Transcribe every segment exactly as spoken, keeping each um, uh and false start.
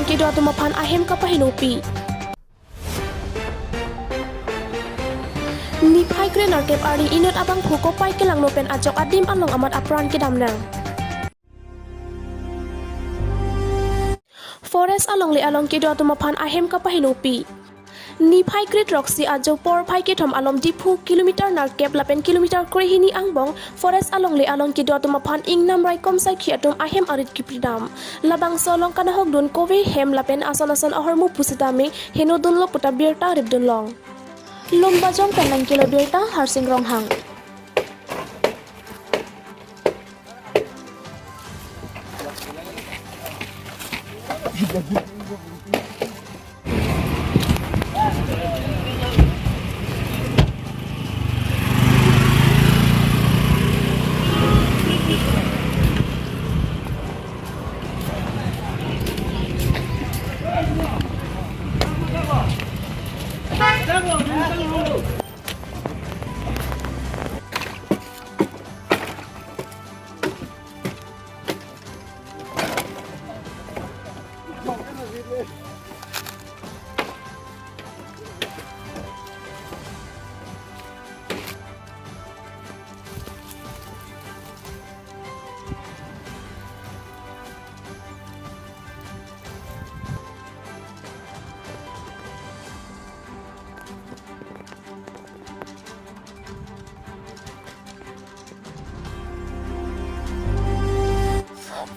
kedo atum aphan ahem kapahenopi. Niphai kre nerkep arni inut abangphu kopai kelangno pen ajok adim along amat apran kedam nang. Forest alongle along kedo atum aphan ahem kapahenopi. Niphai kre throksi ajo porphai kethom alom Diphu kilometer nerkep lapen kilometer krehini angbong forest alongle along kedo atum aphan ingnam raikom saikhi atum ahem arit kipridam. Labangso along kanahokdun kove hem lapen ason ason ahormu pusitame henodunlo puta birta ripdunlong. Lumbajong pen nangkelo birta Harsing Ronghang.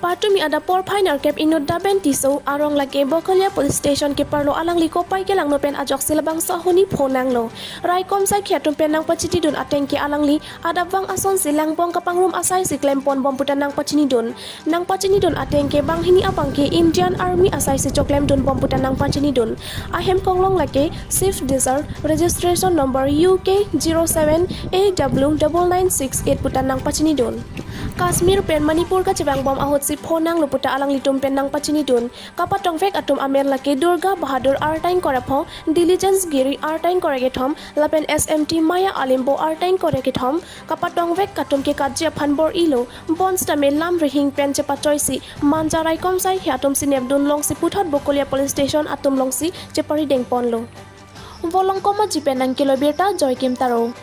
Patumi adap porphai nerkep inut Daben Tisso arong lake Bokolia Police Station keparlo alangli kopai kelangno pen ajoksi labangso ahuni phonanglo. Raikom saikhi atum pen nangpachinidun ateng ke alangli adap vang asonsi langbong kapangrum asaisi klempon bom puta nangpachinidun. Nangpachinidun ateng ke banghini abang ke Indian Army asaisi choklemdun bom puta nangpachinidun. Ahem konglong lake Swift Desire, registration number U K zero seven A W double nine six eight puta nangpachinidun. Kashmir pen Manipur kachevang bom ahutsi phonanglo puta alanglitum pen nangpachinidun. Kapatongvek atum amen lake Durga Bahadur arta ingkoi ra pho, Diligence Giri arta ingkoi ra kethom, lapen S M T Maya Alimbo arta ingkoi ra kethom. Kapatongvek atum ke katji aphan bor-ilo, bonsitame lam rihing pen chepachoisi, manja raikom saikhi atumsi nepdunlongsi puthot Bokolia Police Station atum alongsi cheparidengponlo. Volongkom Aji pen nangkelo birta Joykim Taro.